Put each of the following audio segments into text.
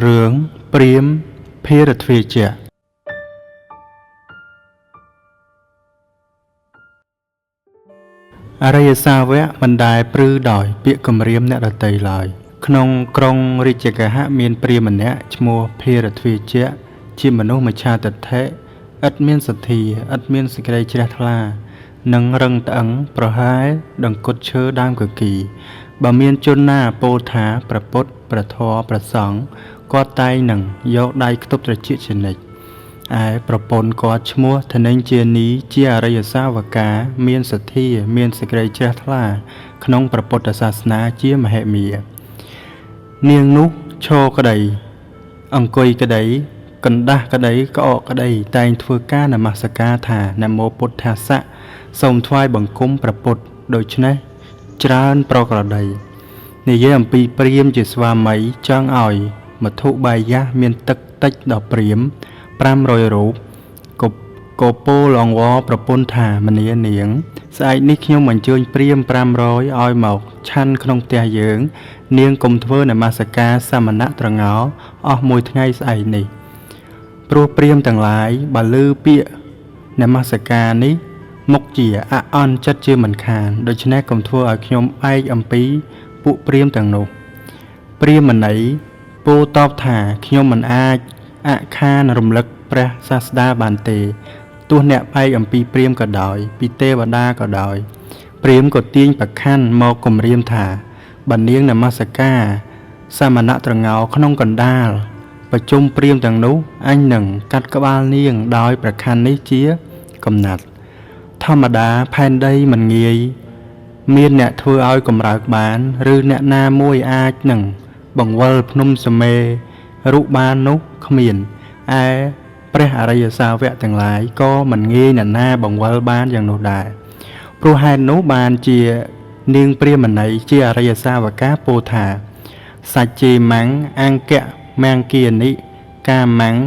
រឿងព្រាហ្មណ៍ភារទ្វាជៈអរិយសាវកមិនដែលព្រឺដោយពាក្យគំរាមអ្នកដទៃឡើយ ក្នុងក្រុងរាជគហៈមានព្រាហ្មណ៍ម្នាក់ឈ្មោះភារទ្វាជៈជាមនុស្សមច្ឆាទិដ្ឋិឥតមានសទ្ធាឥតមានសេចក្តីជ្រះថ្លា និងរឹងត្អឹងប្រហែលដង្គត់ឈើដើមគគីរបើមានជនណាពោលថាព្រះពុទ្ធព្រះធម៌ព្រះសង្ឃគាត់តែងនឹងយកដៃខ្ទប់ត្រចៀកជានិច្ចឯប្រពន្ធគាត់ឈ្មោះធនិញ្ជានីជាអរិយសាវកាមានសទ្ធាមានសេចក្តីជ្រះថ្លាក្នុងព្រះពុទ្ធសាសនាជាមហិមានាងនោះឈរក្តីអង្គុយក្តីកណ្ដាស់ក្តីក្អកក្តីតែងធ្វើការនមស្ការថានមោពុទ្ធាសៈសូមថ្វាយបង្គំព្រះពុទ្ធដូច្នេះច្រើនប្រក្រតីនិយាយអំពីព្រាហ្មណ៍ជាស្វាមីចង់ឲ្យមធុបាយៈមានទឹកតិចដល់ព្រាហ្មណ៍500រូបក៏ពោលអង្វរប្រពន្ធថាមនានាងស្អែកនេះខ្ញុំអញ្ជើញព្រាហ្មណ៍500ឲ្យមកឆាន់ក្នុងផ្ទះយើងនាងកុំធ្វើនមស្ការសមណៈត្រងោអស់មួយថ្ងៃស្អែកនេះព្រោះព្រាហ្មណ៍ទាំងឡាយបើឮពាក្យនមស្ការនេះមុខជាអអន់ចិត្តជាមិនខានដូច្នេះកុំធ្វើឲ្យខ្ញុំឯកអំពីពួកព្រាហ្មណ៍ទាំងនោះព្រាហ្មណ៍មនីពោលតបថាខ្ញុំមិនអាចអខានរំលឹកព្រះសាស្តាបានទេទោះអ្នកបែកអំពីព្រាហ្មណ៍ក៏ដោយពីទេវតាក៏ដោយព្រាហ្មណ៍ក៏ទាញប្រខាន់មកគំរាមថាបើនាងនមស្ការសមណៈត្រងោក្នុងកណ្ដាលប្រជុំព្រាហ្មណ៍ទាំងនោះអញនឹងកាត់ក្បាលនាងដោយប្រខាន់នេះជាកំណាត់ធម្មតាផែនដីមិនងាយមានអ្នកធ្វើឲ្យកម្រើកបានឬអ្នកណាមួយអាចនឹងបង្វិលភ្នំសមេរុបាននោះគ្មានឯព្រះអរិយសាវកទាំងឡាយក៏មិនងាយអ្នកណាបង្វិលបានយ៉ាងនោះដែរព្រោះហេតុនោះបានជានាងព្រាហ្មណីជាអរិយសាវកាពោលថាសច្ចេមង្គអង្គមង្គគានិកាមង្គ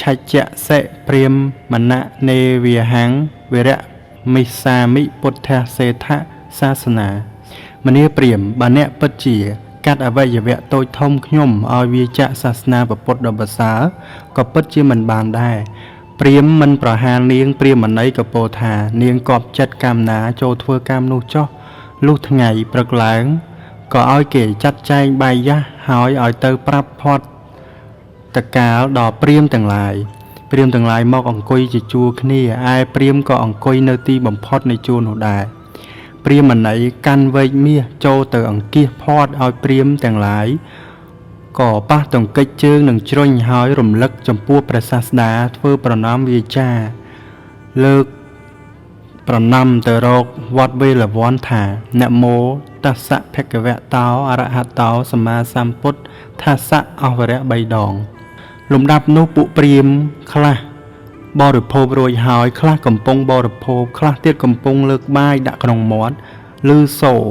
ឆច្ចសិព្រាហ្មណនេវាហੰវិរៈមិសាមិពុទ្ធសេដ្ឋសាសនាមនាព្រាហ្មណ៍បើអ្នកពិតជាកាត់អវយវៈតូចធំខ្ញុំឲ្យវាចាក់សាសនាពុទ្ធដ៏ប្រសើរក៏ពិតជាមិនបានដែរព្រាហ្មណ៍មិនប្រហារនាងព្រាហ្មណីក៏ពោលថានាងកប់ចិត្តកម្មណាចូលធ្វើកម្មនោះចុះលុះថ្ងៃព្រឹកឡើងក៏ឲ្យគេចាត់ចែងបាយយ៉ាស់ហើយឲ្យទៅប្រាប់ផាត់តកាលដល់ព្រាហ្មណ៍ទាំងឡាយព្រាហ្មណ៍ទាំងឡាយមកអង្គុយជាជួរគ្នាឯព្រាហ្មណ៍ក៏អង្គុយនៅទីបំផុតនៃជួរនោះដែរព្រាហ្មណីកាន់វែកមាសចូលទៅអង្គាសផាត់ឲ្យព្រាហ្មណ៍ទាំងឡាយក៏ប៉ះទង្គិចជើងនឹងជ្រុញហើយរំលឹកចំពោះព្រះសាស្តាធ្វើប្រណម្យវាចាលើកប្រណម្យទៅរកវត្តវេលវ័នថានមោតស្សៈភគវតោអរហតោសម្មាសម្ពុទ្ធាសៈអវរៈ3ដងលំដាប់នោះពួកព្រាហ្មណ៍ខ្លះបរិភោគរួចហើយខ្លះកំពុងបរិភោគខ្លះទៀតកំពុងលើកបាយដាក់ក្នុងមាត់ឮសូរ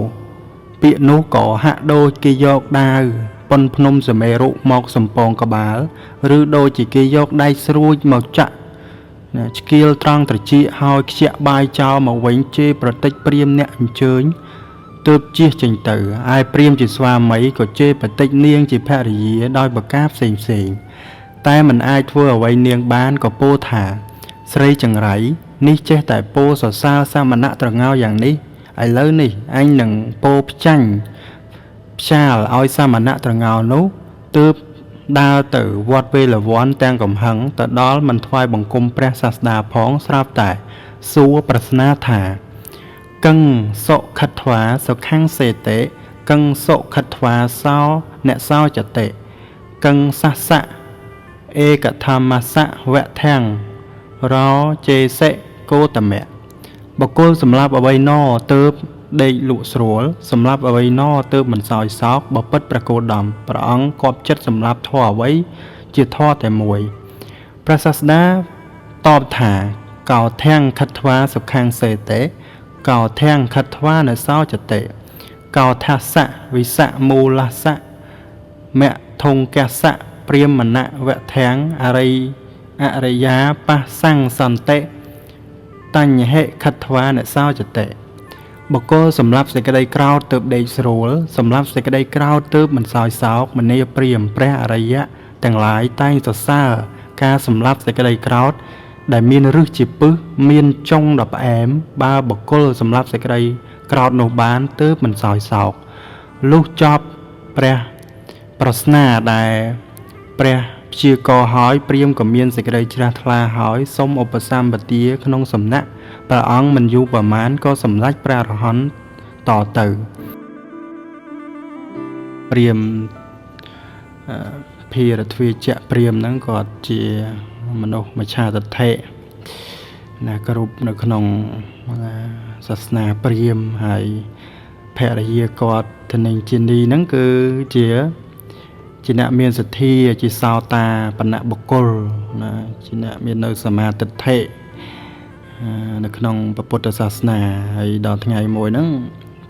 ពាក្យនោះក៏ហាក់ដូចគេយកដាវប៉ុនភ្នំសមេរុមកសំពងក្បាលឬដូចជាគេយកដែកស្រួចមកចាក់ឆ្កៀលត្រង់ត្រចៀកហើយខ្ជាក់បាយចោលមកវិញជេរប្រតិចព្រាហ្មណ៍អ្នកអញ្ជើញទើបជៀសចេញទៅឯព្រាហ្មណ៍ជាស្វាមីក៏ជេរប្រតិចនាងជាភរិយាដោយប្រការផ្សេងផ្សេងតែមិនអាចធ្វើអ្វីនាងបានក៏ពោលថាស្រីចង្រៃនេះចេះតែពោលសរសើរសមណៈត្រងោយ៉ាងនេះឥឡូវនេះអញនឹងពោលផ្ចាញ់ផ្ចាលឲ្យសមណៈត្រងោនោះទើបដើរទៅវត្តវេលវ័នទាំងកំហឹងទៅដល់មិនថ្វាយបង្គំព្រះសាស្តាផងស្រាប់តែសួរប្រស្នាថាកឹងសុខិត្វាសុខੰសេតិកឹងសុខិត្វាសោអ្នកសោចតិកឹងសស្សៈឯកធម្មសៈវៈធាំងរោចេសិគោតមៈបុគ្គលសម្រាប់អ្វីណទើបដេកលក់ស្រួលសម្រាប់អ្វីណទើបមិនសោយសោកបើពិតព្រះគោតមព្រះអង្គគប់ចិត្តសម្រាប់ធម៌អ្វីជាធម៌តែមួយព្រះសាស្តាតបថាកោធាំងខិត្វាសុខੰសេតិកោធាំងខិត្វានសោចតិកោថាសៈវិសៈមូលសៈមធុងកសៈព្រាហ្មណវៈធាំងអរិយអរិយាបសੰសន្តិតញ្ញហិខិត្វានសោចតិ បុគ្គលសម្លាប់សេចក្តីក្រោធទើបដេកស្រួល សម្លាប់សេចក្តីក្រោធទើបមិនសោយសោក មនាលព្រាហ្មណ៍ ព្រះអរិយៈទាំងឡាយតែងសរសើរការសម្លាប់សេចក្តីក្រោធដែលមានឫសជាពិសមានចុងដ៏ផ្អែម បើបុគ្គលសម្លាប់សេចក្តីក្រោធនោះបានទើបមិនសោយសោក លុះចប់ព្រះប្រស្នាដែលព្រះព្យាករណ៍ហើយ ព្រាហ្មណ៍ក៏មានសេចក្តីជ្រះថ្លាហើយ សុំឧបសម្បទាក្នុងសំណាក់ព្រះអង្គមិនយូរប៉ុន្មានក៏សម្រេចព្រះអរហន្តតទៅ ព្រាហ្មណ៍ភារទ្វាជៈព្រាហ្មណ៍ហ្នឹងគាត់ជាមនុស្សមច្ឆាទិដ្ឋិណាគោរពនៅក្នុងសាសនាព្រាហ្មណ៍ហើយភរិយាគាត់ធនិញជានីហ្នឹងគឺជាអ្នកមានសទ្ធាជាសោតាបណ្ណបុគ្គលណាជាអ្នកមាននៅសមាទិដ្ឋិនៅក្នុងពុទ្ធសាសនាហើយដល់ថ្ងៃមួយហ្នឹង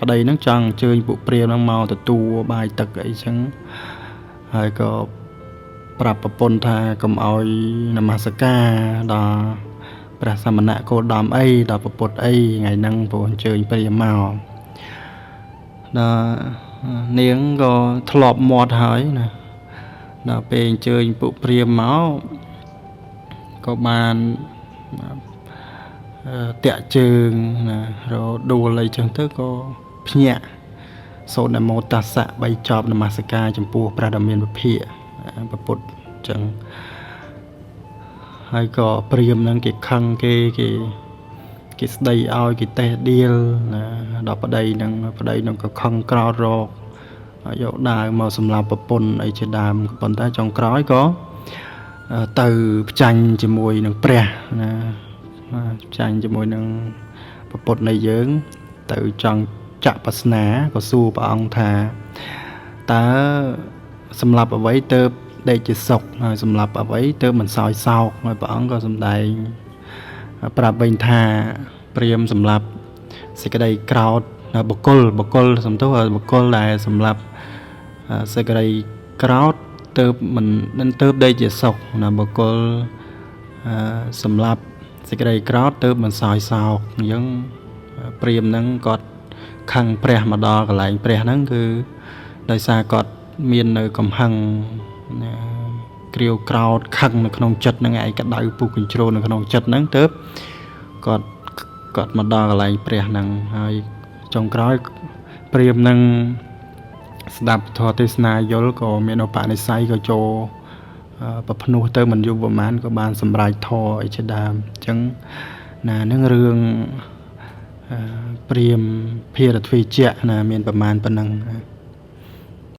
ប្តីហ្នឹងចង់អញ្ជើញពួកព្រាហ្មណ៍ហ្នឹងមកទទួលបាយទឹកអីចឹងហើយក៏ប្រាប់ប្រពន្ធថាកុំឲ្យនមស្ការដល់ព្រះសមណគោតមអីដល់ពុទ្ធអីថ្ងៃហ្នឹងព្រោះអញ្ជើញព្រាហ្មណ៍មកដល់នាងក៏ធ្លាប់មាត់ហើយណាដល់ពេលអញ្ជើញពួកព្រាហ្មណ៍មកក៏បានតាក់ជើងណារដួលអីចឹងទៅក៏ភ្ញាក់សូត្រនមោតស្សៈ3ចប់នមស្ការចំពោះព្រះដ៏មានវិភាកព្រះពុទ្ធចឹងហើយក៏ព្រាហ្មណ៍ហ្នឹងគេខឹងគេគេស្ដីឲ្យគេតេះដៀលណាដល់ប្តីហ្នឹងក៏ខឹងក្រោធរកយកដាវមកសម្លាប់ប្រពន្ធអីជាដើមប៉ុន្តែចុងក្រោយក៏ទៅផ្ចាញ់ជាមួយនឹងព្រះណាផ្ចាញ់ជាមួយនឹងពុទ្ធនៃយើងទៅចង់ចាក់បាសនាក៏សួរព្រះអង្គថាតើសម្លាប់អ្វីទៅដេកជាសុខហើយសម្លាប់អ្វីទៅមិនសោយសោកហើយព្រះអង្គក៏សម្ដែងប្រាប់វិញថាព្រាហ្មណ៍សម្លាប់សេចក្តីក្រោធបុគ្គលសំទោសបុគ្គលដែលសម្លាប់សេចក្តីក្រោធទៅមិនទៅដេកជាសុខណាបុគ្គលសម្លាប់សេចក្តីក្រោធទៅមិនសោយសោកអញ្ចឹងព្រាហ្មណ៍ហ្នឹងគាត់ខឹងព្រះមកដល់កន្លែងព្រះហ្នឹងគឺដោយសារគាត់មាននៅកំហឹងណាក្រៀវក្រោធខឹងនៅក្នុងចិត្តហ្នឹងឯងក្តៅពុះកញ្ជ្រោលនៅក្នុងចិត្តហ្នឹងទៅគាត់មកដល់កន្លែងព្រះហ្នឹងហើយចុងក្រោយព្រាហ្មណ៍ហ្នឹងស្ដាប់ធម៌ទេសនាយល់ក៏មានឧបនិស្ស័យក៏ចូលប្រភ្នោះទៅមិនយូរប្រហែលក៏បានសម្រេចធម៌អីជាដើមអញ្ចឹងណានឹងរឿងព្រាហ្មណ៍ភារទ្វាជៈណាមានប្រមាណប៉ុណ្ណឹង។